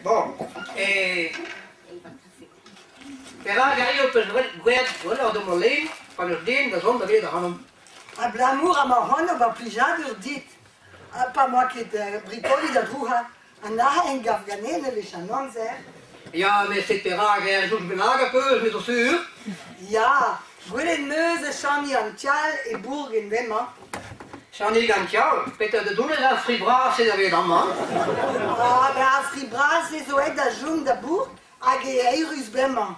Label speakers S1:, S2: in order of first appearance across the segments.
S1: Bon, e perak arri ho peus gwraet gwelloc'h deomp al len pa n'eus den da zont da welet ac'hanomp?
S2: Abalamour ha ma c'hoant ober plijadur dit, ha pa 'moa ket brikoliñ da drouc'hañ. An arc'h en gav ganen e vez an amzer.
S1: Ya, met sed perak er soñj bennak az peus, me zo sur.
S2: Ya, gwelet 'm eus e Chani an Tial e bourk en deiz-mañ.
S1: Chani an Tial, petra da donet ar fri bras-se da vet amañ?
S2: Ah, ben ar fri bras-se zo aet da chom da bourk hag eo eürus bremañ.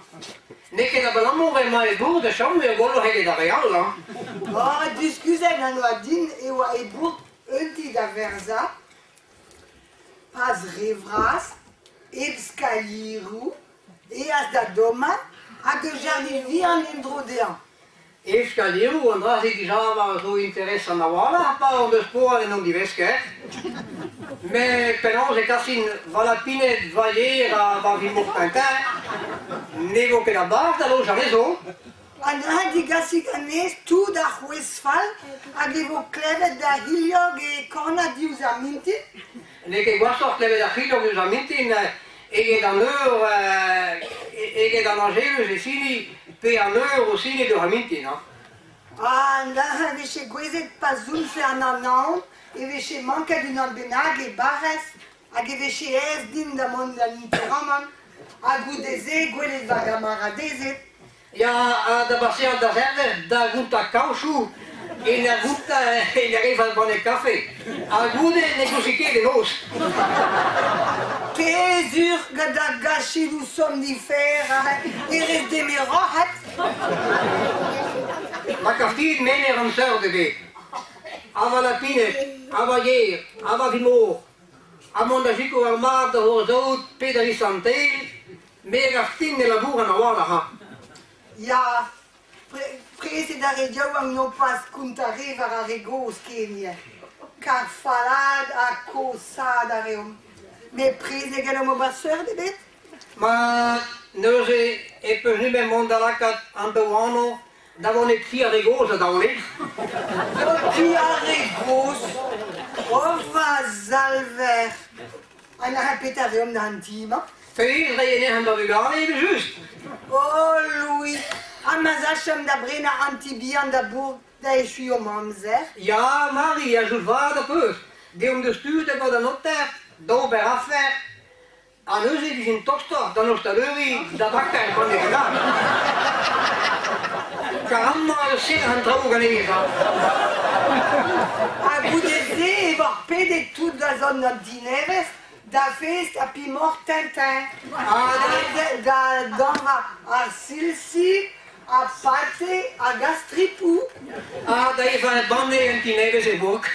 S1: N'eo ket abalamour emañ e bourk da chom eo gwelloc'h eget ar re all, hañ.
S2: Ah, diskuzet en oa din e oa e bourk un ti da werzhañ Pas re vras, hep skalieroù, eas da dommañ hag ur jardin vihan en-dro dezhañ.
S1: Hep skalieroù, an dra-se dija a zo interesant a-walc'h pa hon deus poan en hon divesker. Met penaos e kasin va lapined, va yer ha va vi-moc'h Tintin? Ne vo ket a-barzh da lojañ anezho.
S2: Ha neuze degasit anezhe tout ar c'hwezh fall hag e vo klevet da c'hilhog e kanañ diouzh ar mintin.
S1: N'eo ket gwashoc'h klevet ar c'hilhog diouzh ar mintin eget an eur eget an añjeluz e siniñ pe an eur o siniñ diouzh ar mintin. Hañ.
S2: Ah, neuze e vije gouezet pa soñjfe an anaon e vije manket unan bennak e barrez hag e vije aes din da mont d'an interamant ha goude-se gwelet va gamaradezed.
S1: Ya, ha da baseal da zerver da gontañ kaochoù en ur voutañ en ur evañ banne kafe. Ha goude ne gouze ket en noz.
S2: Te sur gant ar gachidoù somnifère e rez demeroc'het.
S1: Ma kaftit mener an seurt ebet. Ha va lapined, ha va yer, ha va vi-mor. Ha mont da sikour ar mab da c'hourzhaout pe da visanteil, Me a gav din e labouran a-walc'h hañ.
S2: Ya, prezet ar re yaouank nompas kontañ re war ar re gozh ken ivez. Kar fallaat ha kozhaat a reomp. Met prest ne gallomp ober seurt ebet?
S1: Ma neuze e peus nemet mont da lakaat an daou anv da vont e ti ar re gozh a-daol-eo.
S2: Ti ar re gozh? Oh va salver! Ha neuze petra reomp d'an ti-mañ?
S1: Feiz reiñ anezhañ da vugale evel-just.
S2: Oh Louis, ha ma sachomp da brenañ an ti bihan da bourk da echuiñ hom amzer?
S1: Ya, Mari, ajout vat az peus. Deomp deus tu da gaout an noter, d'ober afer. Ha neuze e vijent tostoc'h d'an ostaleri da bakañ er banne bennak. Kar amañ eo serr an traoù ganez.
S2: Ha goude-se e voc'h pedet tout da zont an dinevez da fest ha pimoc'h Tintin. Ha da dañva ar silsi, ha pate hag ar stripoù.
S1: Ha da evañ banne en ti nevez e bourk.